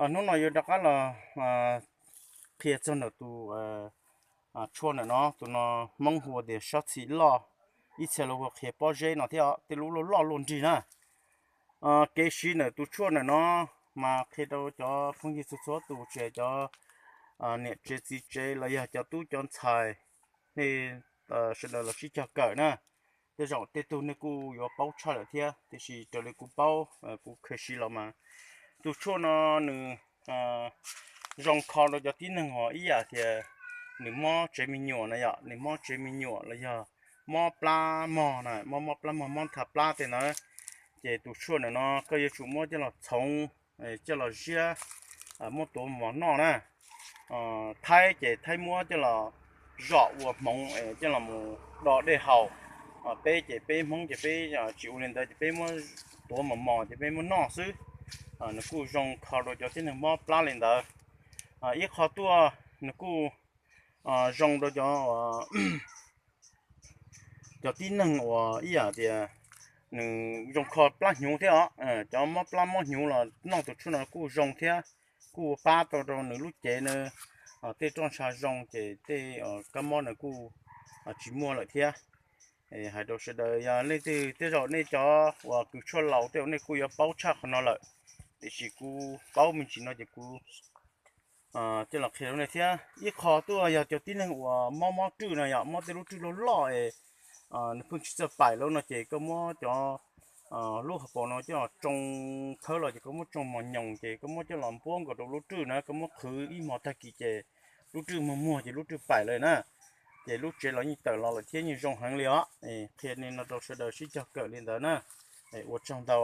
Hnub no yuav rov qab los qhia txog ntawm tus tshuaj ntawm no, tus no Hmoob hu tias sab txhim loj, ib txhia los hu qhia pob zeb no thiab os, tej lub loj loj luaj nrig na. Kev siv ntawm tus tshuaj ntawm no mas qhia rau cov phooj ywg txhua txhua tus, tsis hais cov niam tsev txiv tsev los yog cov tub cov ntxhais, nej sawv daws los sib cog kawm na. Tej zaum tej tug nej kuj yuav paub tshaj lawm thiab, tiam sis raws li kuv paub, kuv kheev siv los mas tus tshuaj no nws zoo kho rau cov tib neeg uas ib yam tias nws mob tsev me nyuam na yom, nws mob tsev me nyuam los yog mob plab mog na, mob mob plab mog, mob nthav plab tej ntawd, ces tus tshuaj ntawm no koj yuav tsum muab coj los txhoov, coj los ziab, muab tuav mos noj na. Thaib ces Thaib muab coj los zom ua hmoov coj los mus do dej haus. Peb ces peb Hmoob ces peb tsis ua li ntawd ces peb muab tuav mos mos ces peb muab noj xwb. Nws kuj zoo kho rau cov tib neeg mob plab li ntawd. Ib qho tuaj nws kuj zoo rau cov cov tib neeg uas ib yam tias nws zoo kho plab hnyuv thiab os. Cov mob plab mob hnyuv los noj tus tshuaj no kuj zoo thiab, kuj pab tau rau nws lub cev na. Tej roj ntsha zoo ces tej kab mob na kuj tsis muaj lawm thiab. Hais rau sawv daws, yog leej twg tej zaum nej cov uas kws tshuaj laus tej zaum nej kuj yuav paub tshaj qhov no lawm, tiam sis kuv paub me ntsis no ces kuv coj los qhia rau nej thiab. Ib qho tuaj yog cov tib neeg uas mob mob rwj no yom, mob tej lub rwj loj loj es nws pheej tsis txawj paim lawm no ces koj muab cov lub hauv paus no coj los tsoo khawb los ces koj muab tsoo mos nyoos ces koj muab coj los npuab nkaus rau lub rwj na, koj muab qhwv ib hmos tag kis ces lub rwj muag muag ces lub rwj paim lawm na. Ces lub tsev los yeej tawm los lawm thiab yeej zoo heev li os. Qhia li no rau sawv daws sib cog kawm li ntawd na. Ua tsaug ntau.